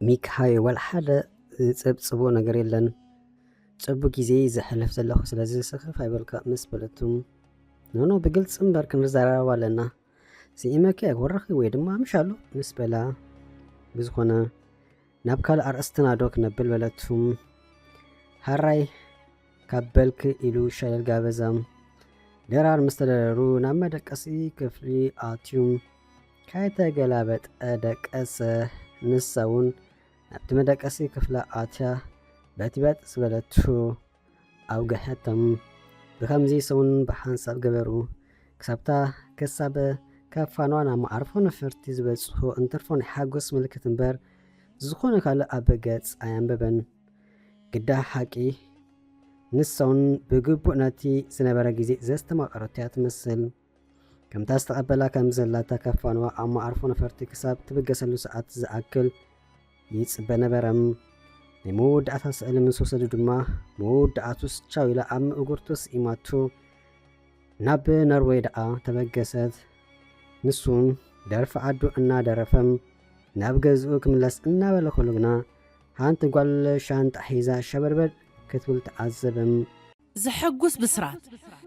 ሚካዮ፣ ዋላ ሓደ ዝጸብጽቦ ነገር የለን። ጽቡቕ ግዜ ዘሕልፍ ዘለኹ፣ ስለዚ ስኽፍ ኣይበልካ ምስ በለቱ፣ ኖኖ፣ ብግልጺ እምበር ክንዘራረብ ኣለና። ስኢመኪ ኣይኮረኺ ወይ ድማ ምሻሉ ምስ በላ፣ ብዝኾነ ናብ ካልእ ኣርእስትና ዶ ክነብል በለቱ። ሃራይ ካብ በልክ ኢሉ ሸለል ጋበዛ። ድራር ምስ ተደረሩ ናብ መደቀሲ ክፍሊ ኣትዩ። ከይተገላበጠ ደቀሰ። ንሳ እውን ናብቲ መደቀሲ ክፍላ ኣትያ በትበጥ ዝበለቱ ኣውገሐቶም። ብኸምዚ ሰሙን ብሓንሳብ ገበሩ። ክሳብታ ክሳብ ካብ ፋንዋ ናብ መዓርፎ ነፈርቲ ዝበጽሑ እንትርፎ ናይ ሓጎስ ምልክት እምበር ዝኾነ ካልእ ኣብ ገጽ ኣየንበበን። ግዳ ሓቂ ንሳውን ብግቡእ ነቲ ዝነበረ ግዜ ዘስተማቐረቶ እያ ትመስል። ከምታ ዝተቐበላ ከም ዘላታ ካብ ፋንዋ ኣብ መዓርፎ ነፈርቲ ክሳብ ትብገሰሉ ሰዓት ዝኣክል ይጽበ ነበረ። ናይ መወዳእታ ስእሊ ምስ ወሰዱ ድማ መወዳእቱስ ቻው ኢላ ኣብ ምእጉርቱ ስኢማቱ ናብ ኖርወይ ደኣ ተበገሰት። ንሱን ደርፊ ዓዱ እናደረፈ ናብ ገዝኡ ክምለስ እናበለ ከሎ ግና ሓንቲ ጓል ሻንጣ ሒዛ ሸበድበድ ክትብል ተዓዘበ። ዘሐጉስ ብስራት!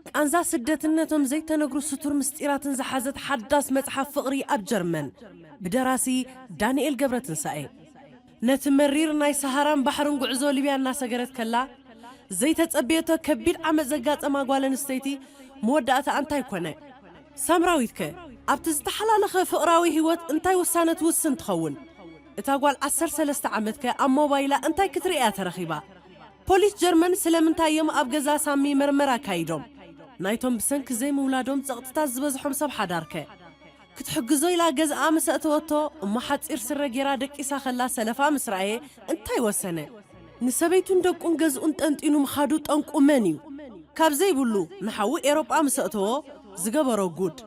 ቃንዛ ስደትን ነቶም ዘይተነግሩ ስቱር ምስጢራትን ዝሓዘት ሓዳስ መጽሓፍ ፍቕሪ ኣብ ጀርመን፣ ብደራሲ ዳንኤል ገብረትንሳኤ። ነቲ መሪር ናይ ሰሃራን ባሕርን ጉዕዞ ሊብያ እናሰገረት ከላ፣ ዘይተጸበየቶ ከቢድ ዓመጽ ዘጋጠማ ጓል ኣንስተይቲ መወዳእታኣ እንታይ ኮነ? ሳምራዊትከ ኣብቲ ዝተሓላለኸ ፍቕራዊ ህይወት እንታይ ውሳነ ትውስን ትኸውን? እታ ጓል ዓሰርተ ሰለስተ ዓመትከ ኣብ ሞባይላ እንታይ ክትርኢ እያ ተረኺባ? ፖሊስ ጀርመን ስለምንታይ እዮም ኣብ ገዛ ሳሚ መርመራ ኣካይዶም? ናይቶም ብሰንኪ ዘይምውላዶም ጸቕጥታት ዝበዝሖም ሰብ ሓዳርከ? ክትሕግዞ ኢላ ገዝኣ ምስ ኣእተወቶ እሞ ሓጺር ስረ ጌራ ደቂሳ ከላ ሰለፋ ምስ ረኣየ እንታይ ወሰነ? ንሰበይቱን ደቁን ገዝኡን ጠንጢኑ ምኻዱ ጠንቁ መን እዩ? ካብ ዘይብሉ ንሓዉ ኤሮጳ ምስ ኣእተዎ ዝገበሮ ጉድ።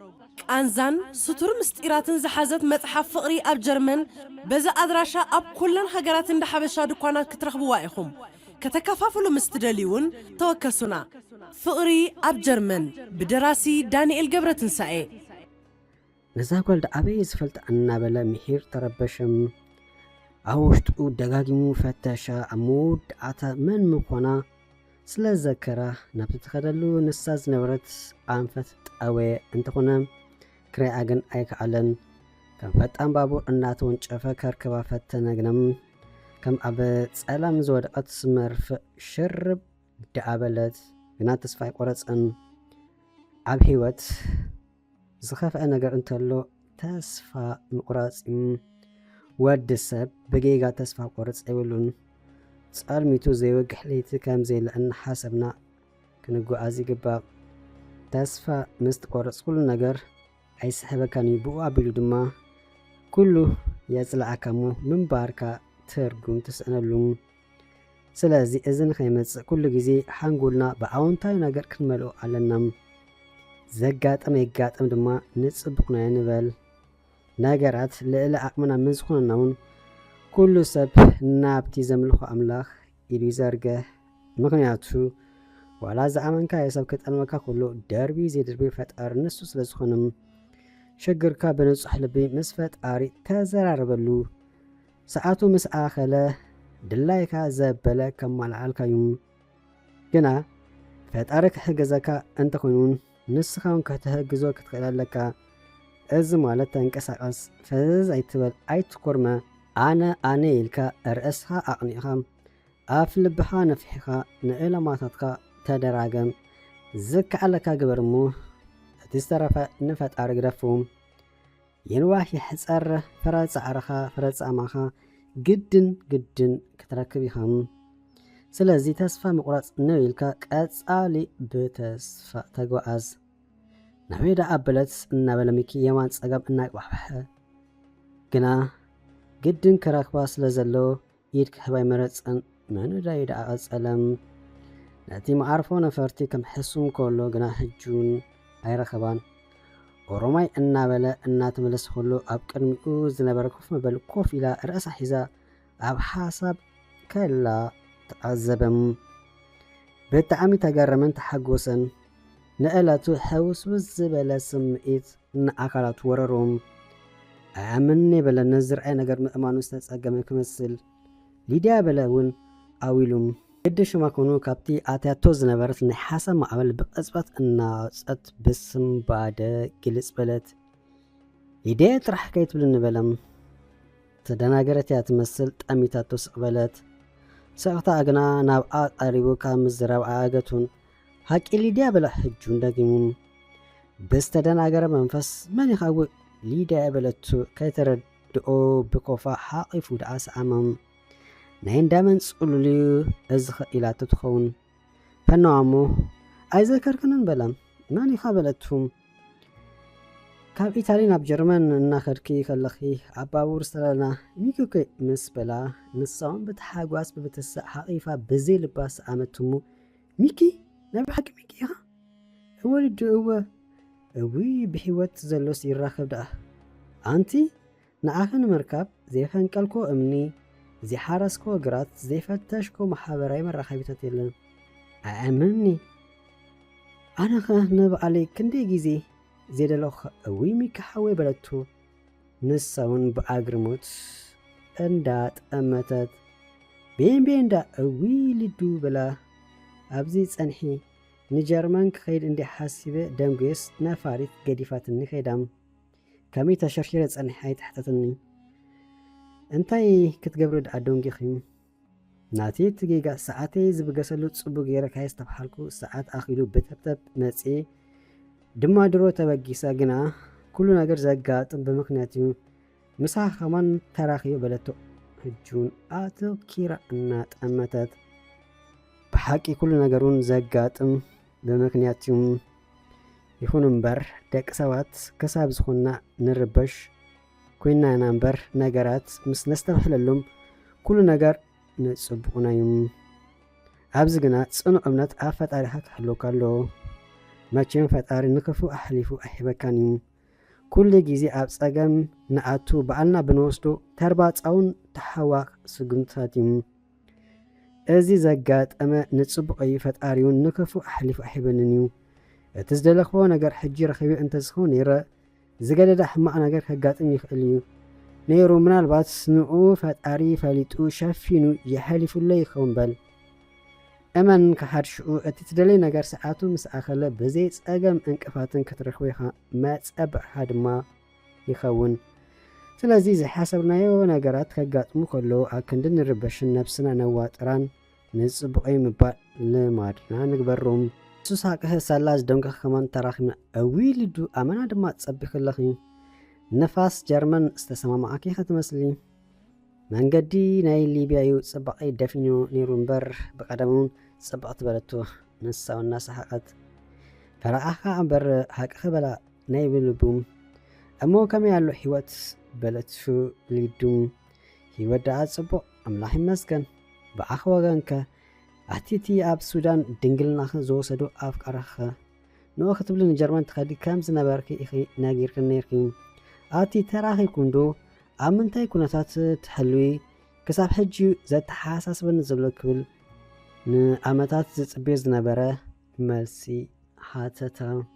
ቃንዛን ስቱር ምስጢራትን ዝሓዘት መጽሓፍ ፍቕሪ ኣብ ጀርመን በዚ ኣድራሻ ኣብ ኩለን ሃገራት እንዳ ሓበሻ ድኳናት ክትረኽብዋ ኢኹም። ከተከፋፍሉ ምስ ትደልዩ እውን ተወከሱና። ፍቕሪ ኣብ ጀርመን ብደራሲ ዳንኤል ገብረትንሳኤ። ነዛ ጓል ደኣ ኣበይ ዝፈልጣ እናበለ ምሒር ተረበሸ። ኣብ ውሽጡ ደጋጊሙ ፈተሻ። ኣብ መወዳእታ መን ምዃና ስለ ዘከራ ናብቲ ትኸደሉ ንሳ ዝነበረት ኣንፈት ጠወየ። እንተኾነ ክሪኣ ግን ኣይከኣለን። ከም ፈጣን ባቡር እናተወንጨፈ ከርክባ ፈተነ ግና ከም ኣብ ጸላም ዝወደቐት መርፍእ ሽርብ ደኣ በለት። ግና ተስፋ ኣይቆረጸን። ኣብ ህይወት ዝኸፍአ ነገር እንተሎ ተስፋ ምቑራጽ እዩ። ወዲ ሰብ ብጌጋ ተስፋ ክቆርጽ የብሉን። ጸልሚቱ ዘይወግሕ ለይቲ ከም ዘየለ እናሓሰብና ክንጓዓዝ ይግባእ። ተስፋ ምስ ትቆርጽ ኩሉ ነገር ኣይስሕበካን እዩ። ብኡ ኣቢሉ ድማ ኩሉ የጽልኣካ እሞ ምንባርካ ትርጉም ትስእነሉ። ስለዚ እዚ ንኸይመጽእ ኩሉ ግዜ ሓንጎልና ብኣወንታዊ ነገር ክንመልኦ ኣለና። ዘጋጥም የጋጥም ድማ ንጽቡቕና ንበል። ነገራት ልዕሊ ዓቕምና ምስ ዝኾነና እውን ኩሉ ሰብ ናብቲ ዘምልኾ ኣምላኽ ኢዱ ይዘርግሕ። ምኽንያቱ ዋላ ዝኣመንካዮ ሰብ ክጠልመካ ከሎ ደርቢ ዘይደርቢ ፈጣሪ ንሱ ስለ ዝኾነ። ሽግርካ ብንጹሕ ልቢ ምስ ፈጣሪ ተዘራረበሉ። ሰዓቱ ምስ ኣኸለ ድላይካ ዘበለ ከማልኣልካ እዩ። ግና ፈጣሪ ክሕግዘካ እንተኾይኑን ንስኻ እውን ከተሕግዞ ክትኽእል ኣለካ። እዚ ማለት ተንቀሳቐስ፣ ፈዘዝ ኣይትበል፣ ኣይትኮርመ፣ ኣነ ኣነ ኢልካ ርእስኻ ኣቕኒዕኻ ኣፍ ልብኻ ነፊሕኻ ንዕላማታትካ ተደራገም። ዝከኣለካ ግበር እሞ እቲ ዝተረፈ ንፈጣሪ ግደፎ። የንዋህ ይሕጸር፣ ፍረ ጻዕርኻ ፍረ ጻማኻ ግድን ግድን ክትረክብ ኢኻ። ስለዚ ተስፋ ምቑራጽ ነው ኢልካ ቀጻሊ ብተስፋ ተጓዓዝ። ናበይ ደኣ ኣበለት እናበለ ሚኪ የማን ጸጋም እናቅባሕበሐ ግና ግድን ክረኽባ ስለ ዘለዎ ኢድ ክህብ ኣይመረጸን። ምንዳዩ ደኣ ቀጸለ። ነቲ መዓርፎ ነፈርቲ ከም ሕሱም ከሎ ግና ሕጂ እውን ኣይረኸባን። ኦሮማይ እናበለ እናተመለሰ ከሎ ኣብ ቅድሚኡ ዝነበረ ኮፍ መበሊ ኮፍ ኢላ ርእሳ ሒዛ ኣብ ሓሳብ ከላ ተዓዘበ። ብጣዕሚ ተገረመን ተሓጎሰን። ንዕለቱ ሕውስውስ ዝበለ ስምዒት ንኣካላቱ ወረሮ። ኣኣምንን የበለን። ነዚ ዝረኣየ ነገር ምእማኑ ዝተጸገመ ክመስል፣ ሊድያ በለ እውን ኣዊሉም። ግዲ ሽማ ኮኑ ካብቲ ኣትያቶ ዝነበረት ናይ ሓሳብ ማዕበል ብቕጽበት እናወጸት ብስንባደ ግልጽ በለት። ሊድያ ጥራሕ ከይትብልኒ በለም። ተደናገረት እያ ትመስል፣ ጠሚታቶ ስቕ በለት። ስቕታ ግና ናብኣ ቀሪቡ ካብ ምዝራብ ኣኣገቱን። ሓቂ ሊድያ በለ ሕጁን ደጊሙ። ብዝተደናገረ መንፈስ መን ኢኻ እው ሊድያ በለቱ ከይተረድኦ ብኮፋ ሓቒፉ ደኣ ሰኣመም። ናይ እንዳመን ጽሉል እዩ እዚ ኸ ኢላቶ ትኸውን። ፈነዋ እሞ ኣይዘከርክንን በለ። መን ኢኻ በለቱ። ካብ ኢታሊ ናብ ጀርመን እናኸድኪ ከለኺ ኣብ ባቡር ዝተላልና ሚኪ እኮ ምስ በላ ንሳውን ብተሓጓስ ብምትሳእ ሓቒፋ ብዘይ ልባ ሰኣመት እሞ ሚኪ ናይ ብሓቂ ሚኪ ኢኻ? እወ ልዱ እወ። እውይ ብሕይወት ዘሎስ ይራኸብ ደኣ። ኣንቲ ንኣኺ ንምርካብ ዘይፈንቀልኮ እምኒ፣ ዘይሓረስኮ ግራት፣ ዘይፈተሽኮ ማሕበራዊ መራኸቢታት የለን። ኣእምኒ። ኣነኸ ንባዕለይ ክንደይ ግዜ ዘይደለኹ እውይ ሚኪ ሓወይ በለቶ። ንሳ እውን ብኣግርሞት እንዳጠመተት ቤንቤ እንዳ እውይ ልዱ በላ። ኣብዚ ጸንሒ ንጀርመን ክኸይድ እንዲ ሓሲበ ደንጉየስ ነፋሪት ገዲፋትኒ ከይዳም። ከመይ ተሸርሺረ ጸኒሐ ኣይትሕተትኒ። እንታይ ክትገብሪ ደኣ ደንጊኺ? ናተይ እቲ ጌጋ ሰዓተይ ዝብገሰሉ ጽቡቕ ገይረ ካየስተብሓልኩ ሰዓት ኣኺሉ ብተብተብ መጽየ ድማ ድሮ ተበጊሰ ግና ኩሉ ነገር ዘጋጥም ብምኽንያት እዩ። ምሳኻ ከማን ተራኺበ በለቶ። ሕጂ እውን ኣተኪራ እናጠመተት። ብሓቂ ኩሉ ነገር እውን ዘጋጥም ብምኽንያት እዩ። ይኹን እምበር ደቂ ሰባት ክሳብ ዝኾንና ንርበሽ ኮይንና ኢና እምበር ነገራት ምስ ነስተብሕለሎም ኩሉ ነገር ንጽቡቕና እዩ። ኣብዚ ግና ጽኑዕ እምነት ኣብ ፈጣሪኻ ክሕልወካ ኣለዎ። መቸም ፈጣሪ ንክፉእ ኣሕሊፉ ኣይህበካን እዩ። ኩሉ ግዜ ኣብ ጸገም ንኣቱ ባዕልና ብንወስዶ ተርባጻውን ተሓዋኽ ስጉምትታት እዩ። እዚ ዘጋጠመ ንጽቡቕ እዩ፣ ፈጣሪ እውን ንክፉእ ኣሕሊፉ ኣይህበንን እዩ። እቲ ዝደለኽዎ ነገር ሕጂ ረኺበ እንተዝኸውን ነይረ ዝገደደ ሕማቕ ነገር ከጋጥም ይኽእል እዩ ነይሩ። ምናልባት ንኡ ፈጣሪ ፈሊጡ ሸፊኑ የሕሊፉለይ ይኸውን በል። እመን ክሓድ ሽኡ እቲ ትደለይ ነገር ሰዓቱ ምስ ኣኸለ ብዘይ ጸገም እንቅፋትን ክትረኽቦ ኢኻ፣ መጸበቕኻ ድማ ይኸውን። ስለዚ ዝሓሰብናዮ ነገራት ከጋጥሙ ከለዉ ኣብ ክንዲ ንርበሽን ነብስና ነዋጥራን ንጽቡቐይ ምባል ልማድና ንግበሮ። ንሱ ሳቅህ ሳላ ዝደንገኽ ከማን ተራኺብና እዊ ልዱ ኣመና ድማ ትጸቢኺ ኣለኺ። ንፋስ ጀርመን ዝተሰማማዓኪ ኢኺ ትመስሊ። መንገዲ ናይ ሊብያ እዩ ጽባቐይ ደፊኑ ነይሩ እምበር ብቐደም እውን ጽብቕቲ በለቶ ንሳ እውን እናሰሓቐት። ፈረቓኻ እምበር ሓቅኺ በላ ናይ ብልቡ። እሞ ከመይ ኣሎ ህይወት በለቱ ሊዱ። ህይወት ደኣ ጽቡቕ ኣምላኽ ይመስገን ብኣኺ ወገንከ። ኣቲ እቲ ኣብ ሱዳን ድንግልናኺ ዝወሰዶ ኣፍቃሪኺኸ ንኡ ክትብሊ ንጀርመን ትኸዲ ከም ዝነበርኪ ኢኺ ነጊርክኒ ነይርኪ። ኣቲ ተራኺብኩም ዶ ኣብ ምንታይ ኩነታት ትሕልዊ ክሳብ ሕጂ ዘተሓሳስበኒ ዘሎ ክብል ንዓመታት ዝጽበዮ ዝነበረ መልሲ ሓተታ።